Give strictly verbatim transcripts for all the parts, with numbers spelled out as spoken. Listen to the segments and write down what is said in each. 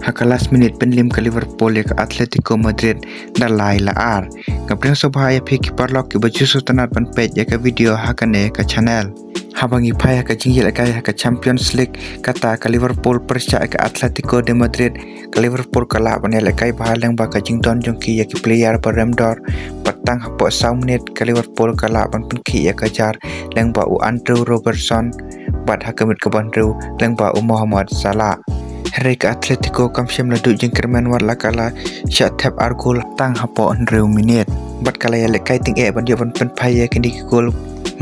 Ha ka last minute pynliem ka Liverpool ïa ka Atletico Madrid da lai la ar. Nga pdiang sngewbha ïa phi ki paralok kiba ju sngewtynnat ban peit ïa ka video ha kane ka channel. Haba ngi phai ha ka jingïalehkai ha ka Champions League, kata ka Liverpool pyrshah ïa ka Atletico de Madrid, ka Liverpool ka lah ban ïalehkai bha lyngba ka jingdon jong ki ïa ki player ba rem dor, bad tang hapoh saw minit ka Liverpool ka lah ban pynkhih ïa ka jar lyngba u Andrew Robertson, bad ha ka minit kaba hynriew lyngba u Mohamed Salah. Hynrei ka Atletico kam shym la duh jingkyrmen wat la ka la shah thep ar gol tang hapoh hynriew minit. Bad ka la ïalehkai tyngeh ban ïoh ban pynphai ïa kine ki gol.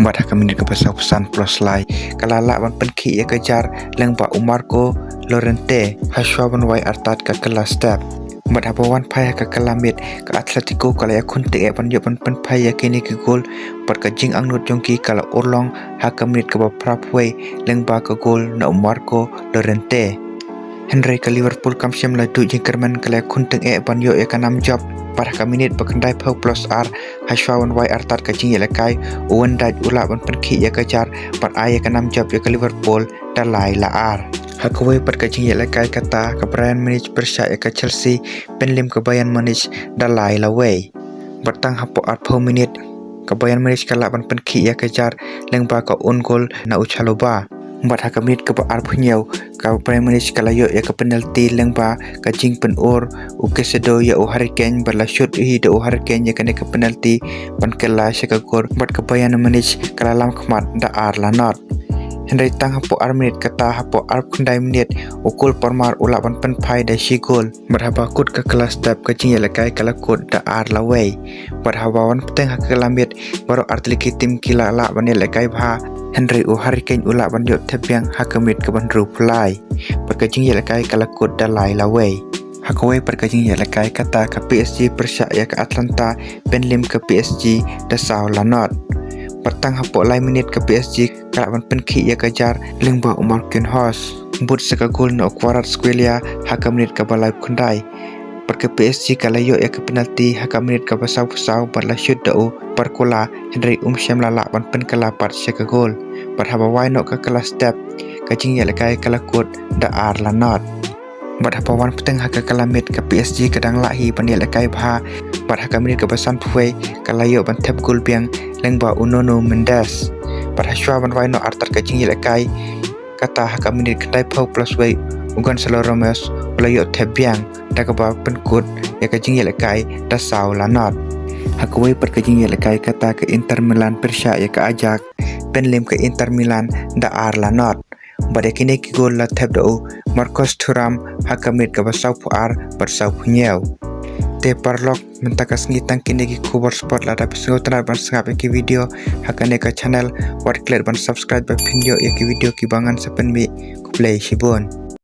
Bad ha ka minit kaba sawphew san plus lai, ka la lah ban pynkhih ïa ka jar lyngba u Marco Llorente ha shuwa ban wai artat ka kylla step. Bad haba wan phai ha ka kylla miet, ka Atletico ka la ïakhun tyngeh ban ïoh ban pynphai ïa kine ki gol. Bad ka jingangnud jong ki ka la urlong ha ka minit kaba phraphew wei lyngba ka gol na u Marco Llorente. Hynrei ka Liverpool kam shym la duh jingkyrmen, ka la ïakhun tyngeh ban ïoh ïa ka nam jop. Bad ha ka minit ba khyndaiphew plus ar, ha shuwa ban wai artat ka jingïalehkai, u Van Dijk u lah ban pynkhih ïa ka jar bad ai ïa ka nam jop ïa ka Liverpool da lai la ar. Ha kawei pat ka jingïalehkai kata, ka Bayern Munich pyrshah ïa ka Chelsea pynliem ka Bayern Munich da lai la wei. Bad tang hapoh arphew minit, ka Bayern Munich ka lah ban pynkhih ïa ka jar lyngba ka own goal na u Chalobah. Bad ha ka minit kaba arphew hynñiew, ka Bayern Munich ka la ïoh ïa ka penalty lyngba ka jingpynur u Caicedo ïa u Harry Kane, bad la shoot hi da u Harry Kane ïa kane ka penalty ban kylla sha ka gol. Bad ka Bayern Munich ka la lam khmat da ar la nod. Hynrei tang hapoh ar minit kata, hapoh arphew khyndai minit, u Cole Palmer u lah ban pynphai da shi gol. Bad haba kut ka kylla step, ka jingïalehkai ka la kut da ar la wei. Bad haba wan bteng ha ka kylla miet, baroh artylli ki tim ki la lah ban ïalehkai bha. Hynrei u Harry Kane u lah ban ïoh thep biang ha ka minit kaba hynriewphew lai. Bad ka jingïalehkai ka la kut da lai la wei. Ha kawei pat ka jingïalehkai kata, ka P S G pyrshah ïa ka Atalanta pynliem ka P S G da saw la nod. Bad tang hapoh lai minit ka P S G ka lah ban pynkhih ïa ka jar lyngba u Marquinhos. Bud sa ka gol na u Kvaratskhelia ha ka minit kaba laiphew khyndai. Bad ka P S G ka la ïoh ïa ka penalty ha ka minit kaba sawphew saw bad la shoot da u Barcola, hynrei um shym la lah ban pynkylla pat sha ka gol. Bad haba wai noh ka kylla step, ka jingïalehkai ka la kut da ar la nod. Bad haba wan bteng ha ka kylla miet, ka P S G ka dang lah hi ban ïalehkai bha. Bad ha ka minit kaba sanphew wei ka la ïoh ban thep gol biang lyngba u Nuno Mendes. Bad ha shuwa ban wai noh artat ka jingïalehkai, kata ha ka minit khyndaiphew plus wei, u Gonzalo Ramos u la ïoh thep biang, da kaba pynkut ïa ka jingïalehkai da saw la nod. Ha kawei pat ka jingïalehkai kata, ka Inter Milan pyrshah ïa ka Ajax pynliem ka Inter Milan da ar la nod. Bad ïa kine ki gol la thep da u Marcus Thuram ha ka minit kaba sawphew ar bad sawphew hynñiew. Te paralok, mynta ka sngi tang kine ki khubor sport. Lada phi sngewtynnat ban sngap ïa ki video ha kane ka channel, wat klet ban subscribe ba phin ïoh ïa ki video kiba ngan sa pynmih. Khublei shibun.